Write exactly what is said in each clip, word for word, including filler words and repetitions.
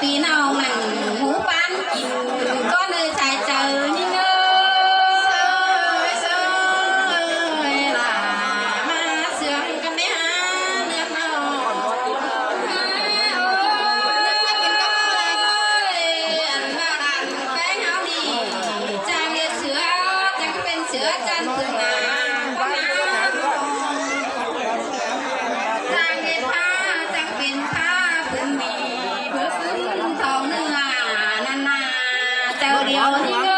Pi nong nẳng ngú pán kin, có nơi sai chớ nhưng ơi, ơi là má sướng cái mẹ nước nâu. Ơi, ăn mà ăn cái háo đi, chàng đi sửa, chàng bên sửa chăn sướng mà. Chàng đi pha, chàng bên pha, bên đi. Bớt phứng thâu nữa à, năn nà, chào điều đi ngơi.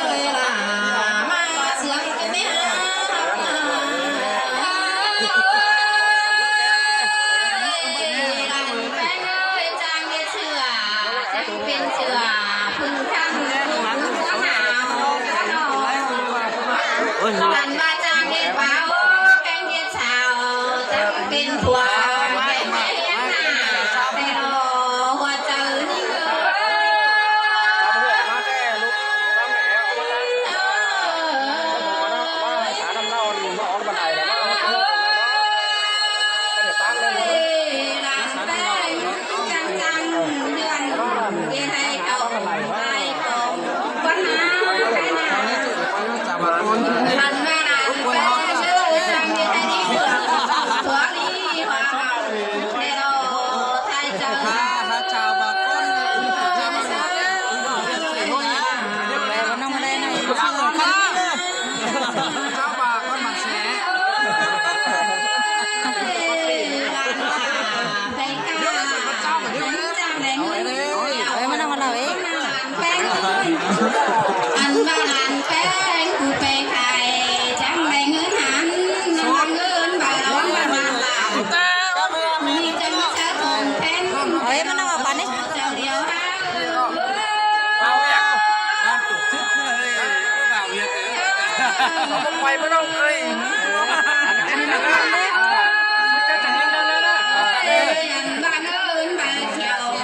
Ơi là, má sướng cái mẹ. Ơi, làng Peng ơi, chàng đi sửa, chàng bên sửa, phứng thăm, phứng thăm hào, phứng thăm hào. Ôi, ăn mà chàng đi báo, Peng đi Ơi, má nong ăn lỏ ế. Ăn bả ăn Peng, cu Peng khai, chắng đảy ơn hẳn, năn năn ơn bả lỏng bả năn bả. Ơi, má nong ăn bả nế. Chào điều hả? Quay má nong ơi. Ơi, ăn bả ơn bả chào,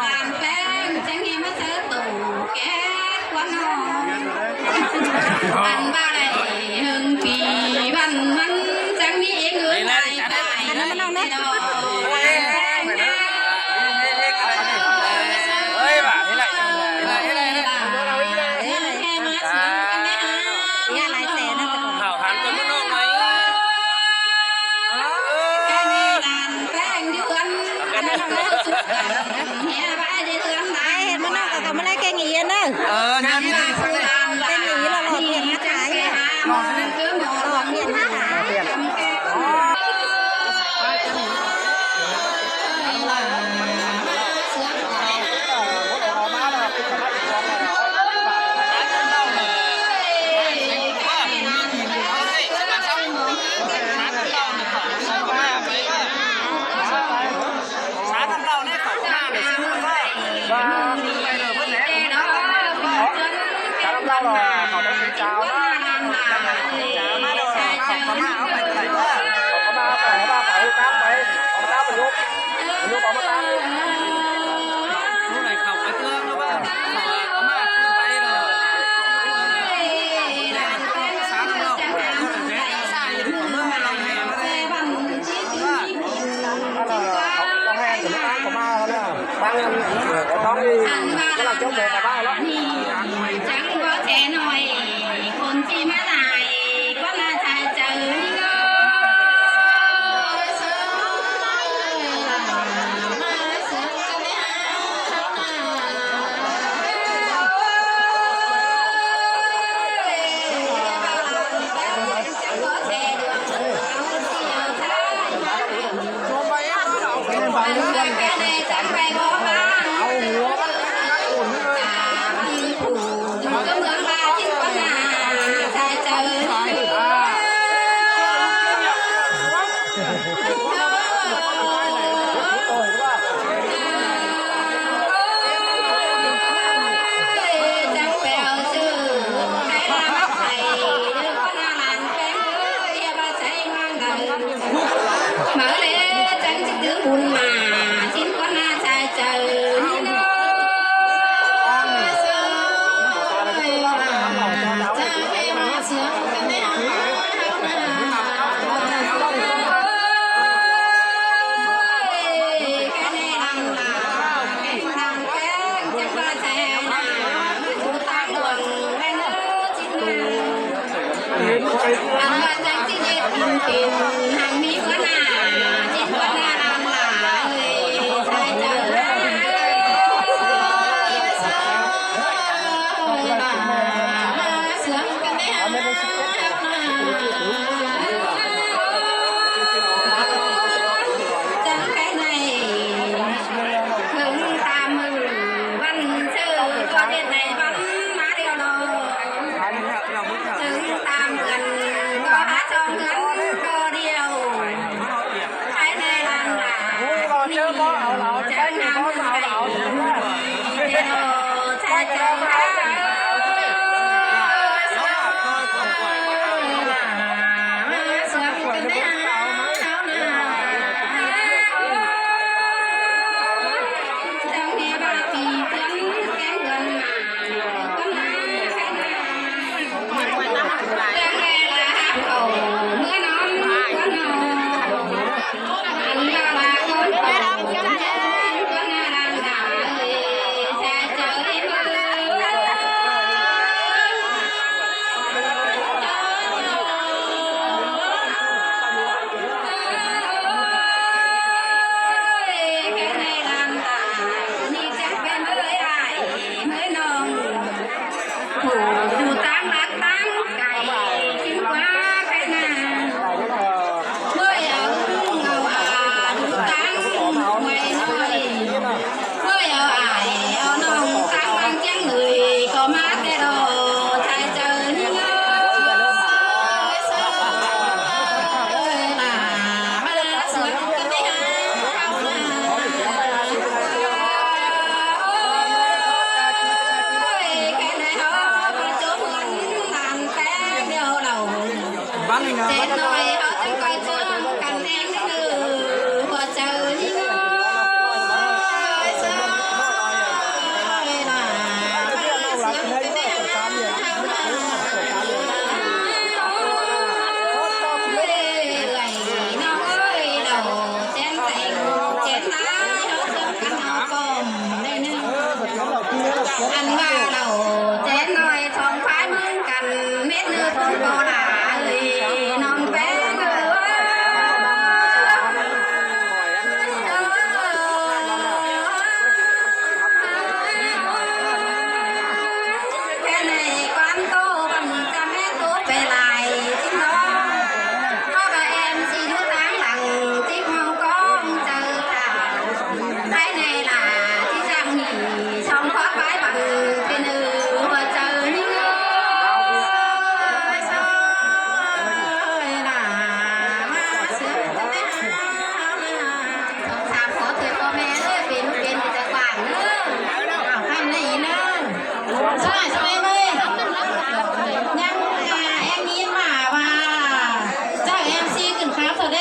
ăn Peng, chắng nghe má chớ tủ. Ăn bả đảy hưng pí bắn mắn chắng mỉ ếng ơn lai tai. Ăn má nong nế. Ơi, bả, thế này. Thế này, thế này, thế này. Hảo hán cho má nong nói. Ê, má nong, cọ, cọ ꞌmá ꞌlé kéng ꞌnị ꞌnớ. Ơ, kéng ꞌnị lỏ, lỏ tiện hák thái. Lỏ tiện hák thái. Hăng ꞌmí ꞌhướn ꞌnạ, ꞌchí ꞌhướn ꞌnạ ꞌnặn lả ơi, sai chaư ꞌnạ. Sướng căn đé hăng. Chắng cái này, hứng tam mử văn sư, có trên này văn má điều đó. Chứng tam ꞌhướn, ꞌcọ hák song ꞌhướn ꞌcọ điêu. Thái này lăng lả, chứng năm ꞌhướn thảy. Điêu, sai chaư ꞌnạ. Sướng căn đé hăng. Phủ ꞌchu ꞌtáng lác ꞌtáng cai, ꞌchí ꞌquá cái ꞌnạ. ꞌMới au ꞌhung au a ꞌchu ꞌtáng ꞌmơi ꞌnọi. ꞌMới au ải au ꞌnọng ꞌtáng ꞌváng ꞌchiếng ꞌnọi ꞌcọ ꞌmá té đo, sai chaư ꞌnị ꞌnớ. Ơi, ơi, ơi, ơi, ơi, ơi, ơi, ơi, ơi, ơi, ơi, ơi, ơi, ơi, ơi, ơi, ơi, Bắn đi nào. Chết rồi, họ chắc coi chưa, cắn em cái nư, họ chờ đi ngồi, sao rồi là, sao cái này, sao là, ơi, nó ơi, đầu, chén tay, chén tay, họ sớm cắn họ còm, đây nư. Ăn ba đầu, chén rồi, song phái mưng cắn, mết nư không có là, ơi, non bé, ơi. Cái này quán tô bằng trăm mét tô về lại, chính nó. Có bà em xin nước táng lặng, chính không có ông trời thả. Cái này là chính rằng nghỉ, xong có cái bằng cái nư, hùa trời như ơi, sao ơi là má sướng cái bé. Sông sạp khó thuê con mẹ ơi, pên pên cái tài khoản nữa. Ảo khăn này nữa. Sao lại sao em ơi? Nhắm à, em nhìn mà mà. Chắc em xin cần khám thật đi.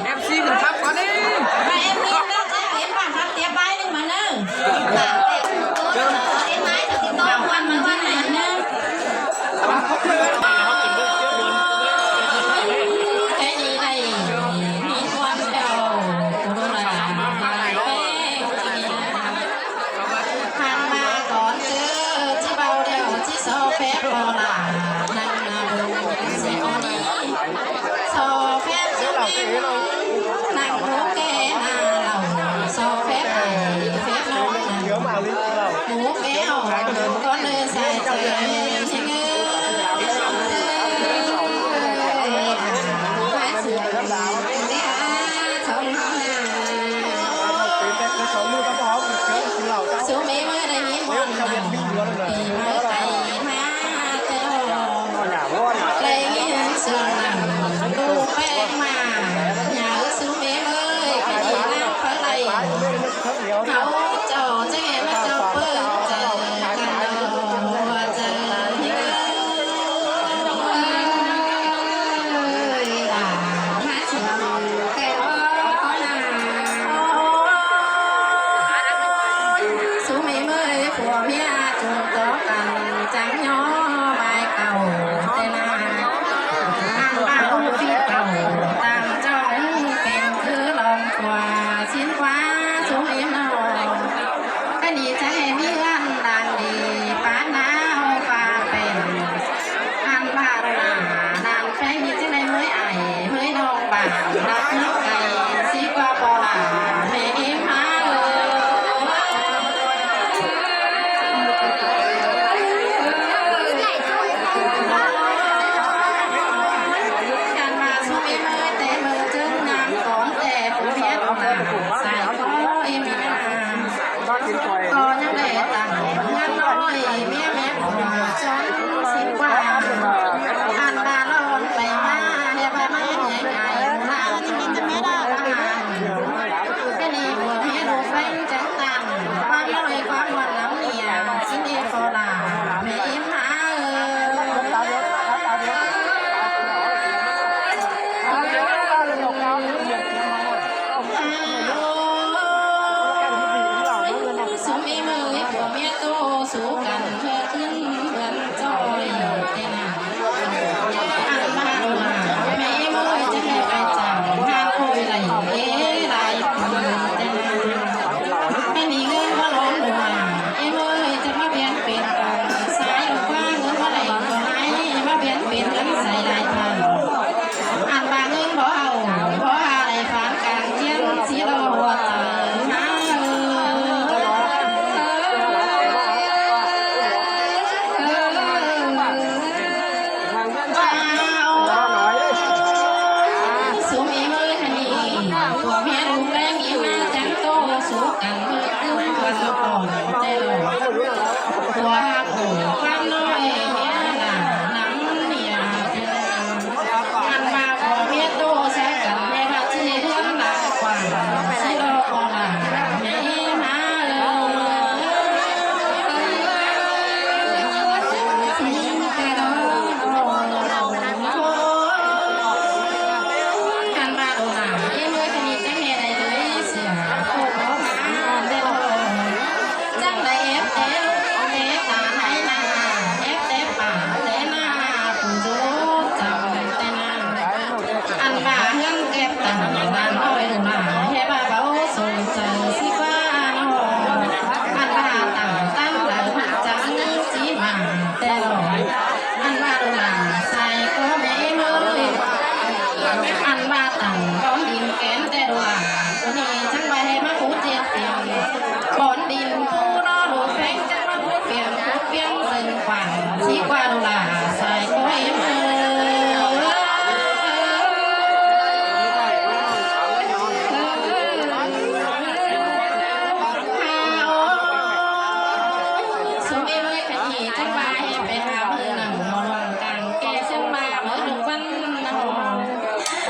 Em xin cần khám thật đi. Mà em nhìn đó chắc em bạn khám tiếp bay đi mà nữa. Em mãi thật thì tôi quan mà quan này nữa. Cái gì này? Đi quan đầu. Cũng là hàng mà còn chứ, chứ bao điều chứ sao phép lo là năng là đủ sẽ có đi. Sao phép chứ năng đủ kẻ là lòng sao phép này phép nó năng đủ kẻ hỏng con nơi sai trời. Số mấy mới đây nhé, bọn nào thì mới tay tha tê hồ. Đây nhé, sương nắng, đủ phép mà.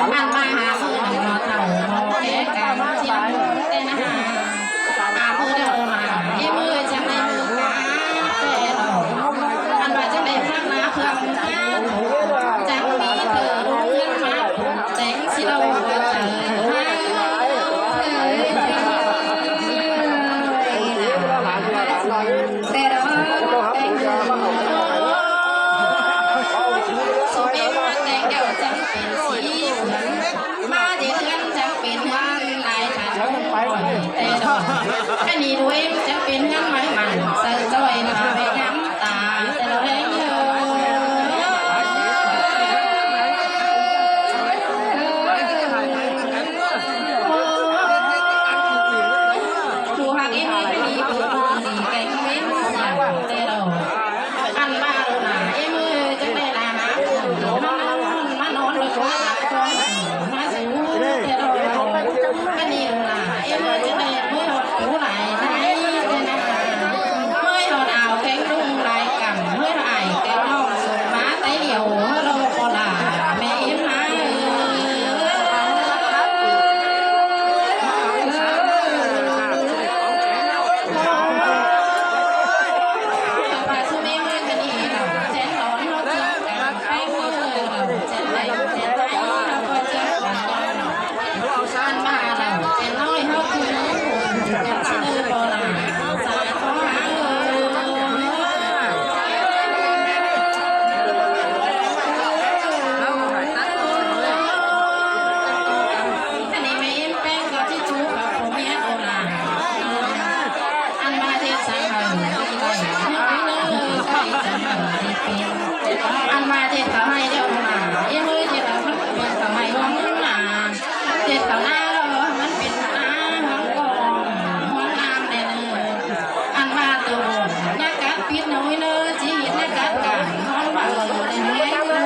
Ăn ꞌva hả ꞌmự nẳng ꞌmo thảu ꞌmo ké cang chiêm té nả hả. Hả ꞌmự đaư ꞌmá, ꞌmự chắng đảy ꞌmự cá, té ꞌno. Ăn ꞌva chắng đảy phắc nả khương cá, chắng ꞌmí thử đúng ngắn mát, téng ꞌsị ꞌlô cá chắng. Té ꞌno, té ꞌno. Số ꞌmí ꞌmá téng đeo chắng pên ꞌsị. ꞌMá ꞌdệt ꞌhướn chắng pên ꞌhướn lai khăn. Té ꞌno. Ăn ꞌnị đuối chắng pên ꞌhướn mái mẳn, saư ꞌchoi nả ꞌvạy ngắm ta, té ꞌno ꞌlẹng ꞌnớ. Thu hăng ꞌmí ꞌmí báu ꞌmí kéng ꞌmí ꞌmí ꞌsướng té ꞌno. Ăn ꞌva ꞌnọ nả, ꞌmí ꞌmự chắng đảy nả hả. ꞌMá ꞌnón, ꞌmá ꞌnón ꞌlới ꞌquá hả ꞌcốn. ꞌMá dú té ꞌno. Ăn ꞌnị nả, ꞌmí ꞌmự chắng đảy ꞌmới ꞌhọt cú lai nả, té nả hả. ꞌMới ꞌhọt au kéng ꞌlung lai căm, ꞌmới ꞌhọt ai kéng ꞌnọng sung ꞌmá té điêu, ꞌhọt ꞌlô ꞌpo lả, ꞌmẹ ꞌếm hả. Ăn ꞌva ꞌdệt săng hảư đi đảy, ăn ꞌva ꞌdệt khảu ꞌhại đeo nả, ꞌmới ꞌdệt khảu ꞌhại, khảu ꞌhại ꞌluống nả, ꞌdệt khảu nả ꞌlo, ꞌmắn pên nả ꞌhóng cong, ꞌhóng ꞌnam đé ꞌnớ. Ăn ꞌva tô nả cắt pít ꞌnọi ꞌnớ, ꞌchí hít nả cắt cẳng, ꞌhóng ꞌva ꞌlới đé ꞌnớ.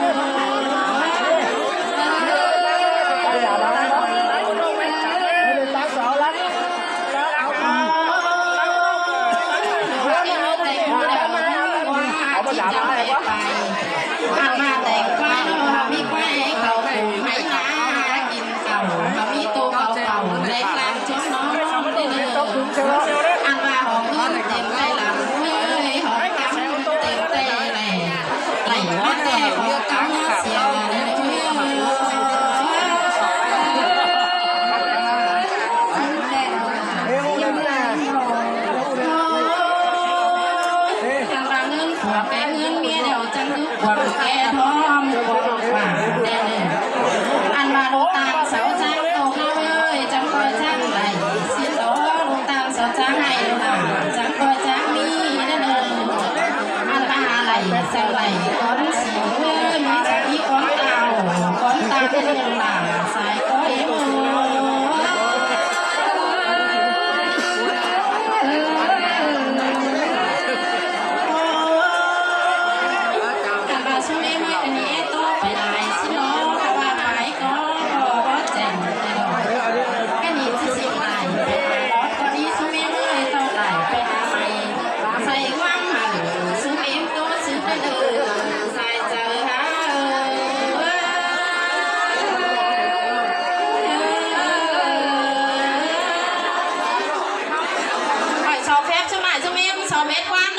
Ăn ꞌva téng ꞌquái ꞌnọ, ꞌmí ꞌquái hảư khảu khum hảư nả kin khảu, hảư ꞌmí tô khảu khảu, ꞌlẹng ꞌláng chốn ꞌnón đé ꞌnớ. Ăn ꞌva hỏng ꞌmướng têm tay lăng, ꞌmới hỏng căm têm tay đảy. Đảy ꞌmá té khảu căm sia đé ꞌnớ. Ăn ꞌva ꞌngớn phuă pé ꞌngớn ꞌmía đeo chắng dú phuă pé thóm phuă pá đé ꞌnớ. Ăn ꞌva ꞌlụk ꞌtan sau chắng tô ꞌháu ơi, chắng ꞌcoi chắng đảy ꞌsịn ꞌló, ꞌlụk ꞌtan sau chắng ꞌhại ꞌlụk ꞌtan, chắng ꞌcoi chắng ꞌmí đé ꞌnớ. Ăn ꞌva hả đảy, sau đảy, cón ꞌsịn ơi, ꞌmí chắng ꞌmí cón tao, cón tao đé ꞌnớ lả, sai có ꞌếm ơi. Ăn ꞌva ꞌsúm ꞌmí ꞌmới ăn ꞌnị é tó pay lai ꞌsịn ꞌló, ꞌva pay có, có, có chẻng, ăn ꞌnị ꞌchí sịn lai, có ꞌnị ꞌsúm ꞌmí ꞌmới tó lai pay lai. Sai ꞌquám hảư, ꞌsúm ꞌếm tó ꞌsúm pay đơ, sai chaư hả. Khỏi so phép ꞌsúm ải ꞌsúm ꞌếm, so mết ꞌquám